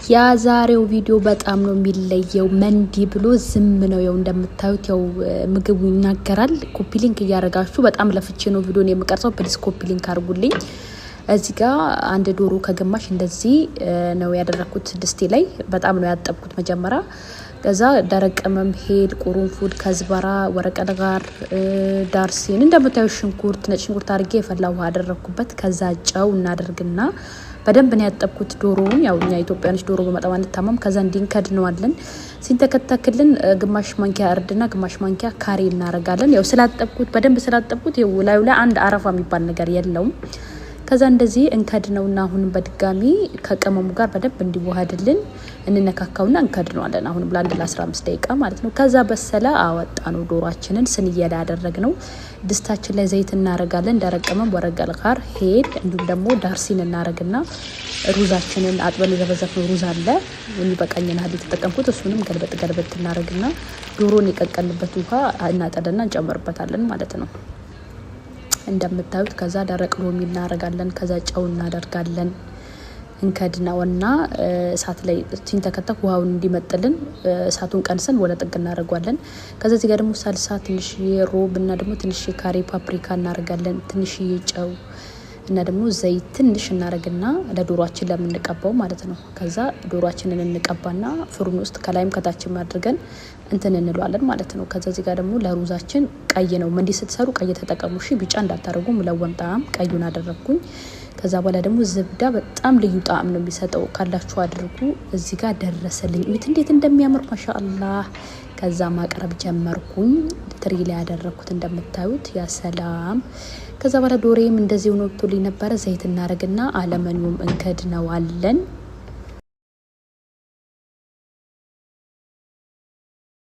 የዛሬው ቪዲዮ በጣም ነው የሚለየው። መንዲ ብሎ ዝም ነው። ያው እንደምታዩት ያው ምግቡ ይናገራል። Copy link እያደረጋችሁ፣ በጣም ለፍቼ ነው ቪዲዮን የምቀርጸው። Please copy link አድርጉልኝ። እዚህ ጋ አንድ ዶሮ ከግማሽ እንደዚህ ነው ያደረግኩት ድስቴ ላይ። በጣም ነው ያጠብኩት መጀመሪያ። ከዛ ደረቅ ቅመም፣ ሄል፣ ቁርንፉድ፣ كزبرة፣ ورق الغار፣ دارسين፣ እንደምታዩ ሽንኩርት፣ ነጭ ሽንኩርት አድርጌ የፈላ ውሃ አደረግኩበት። ከዛ ጨው እናደርግና በደንብ ነው ያጠብኩት ዶሮውን። ያው እኛ ኢትዮጵያኖች ዶሮ በመጣም አንታማም። ከዛ እንዲንከድነዋለን። ሲንተከተክልን ግማሽ ማንኪያ እርድና ግማሽ ማንኪያ ካሬ እናደርጋለን። ያው ስላጠብኩት፣ በደንብ ስላጠብኩት ላዩ ላይ አንድ አረፋ የሚባል ነገር የለውም። ከዛ እንደዚህ እንከድነውና አሁንም በድጋሚ ከቅመሙ ጋር በደንብ እንዲዋሃድልን እንነካካውና እንከድነዋለን። አሁንም ለአንድ ለ15 ደቂቃ ማለት ነው። ከዛ በሰለ፣ አወጣነው ዶሯችንን። ስንየላ ያደረግነው ድስታችን ላይ ዘይት እናረጋለን። ደረቅ ቅመም፣ ورق الغار፣ ሄል እንዲሁም ደግሞ دارسين እናረግና ሩዛችንን አጥበን የዘፈዘፍነው ሩዝ አለ፣ የሚበቃኝን ያህል የተጠቀምኩት፣ እሱንም ገልበጥ ገልበጥ እናረግና ዶሮን የቀቀልንበት ውሃ እናጠለና እንጨምርበታለን ማለት ነው። እንደምታዩት ከዛ ደረቅ ሎሚ እናደርጋለን። ከዛ ጨው እናደርጋለን። እንከድነውና እሳት ላይ ሲንተከተክ ውሃውን እንዲመጥልን እሳቱን ቀንሰን ወደ ጥግ እናደርጓለን። ከዛ እዚህ ጋር ደግሞ ሳልሳ፣ ትንሽዬ روب እና ደግሞ ትንሽ ካሬ ፓፕሪካ እናደርጋለን። ትንሽዬ ጨው እና ደግሞ ዘይት ትንሽ እናደርግና ለዶሯችን ለምንቀባው ማለት ነው። ከዛ ዶሯችንን እንቀባና فرن ውስጥ ከላይም ከታችም አድርገን እንትን እንለዋለን ማለት ነው። ከዛ እዚህ ጋር ደግሞ ለሩዛችን ቀይ ነው። መንዲ ስትሰሩ ቀይ ተጠቀሙ እሺ፣ ቢጫ እንዳታደርጉ። ملون طعام ቀዩን አደረግኩኝ። ከዛ በኋላ ደግሞ زبدة በጣም ልዩ ጣዕም ነው የሚሰጠው፣ ካላችሁ አድርጉ። እዚህ ጋር ደረሰልኝ። እዩት እንዴት እንደሚያምር፣ ما شاء الله። ከዛ ማቅረብ ጀመርኩኝ። ትሪ ላይ ያደረግኩት እንደምታዩት፣ يا سلام። ከዛ በኋላ ዶሬም እንደዚህ ሆኖ ወጥቶልኝ ነበረ። ዘይት እናደርግና አለመኒውም እንከድነዋለን።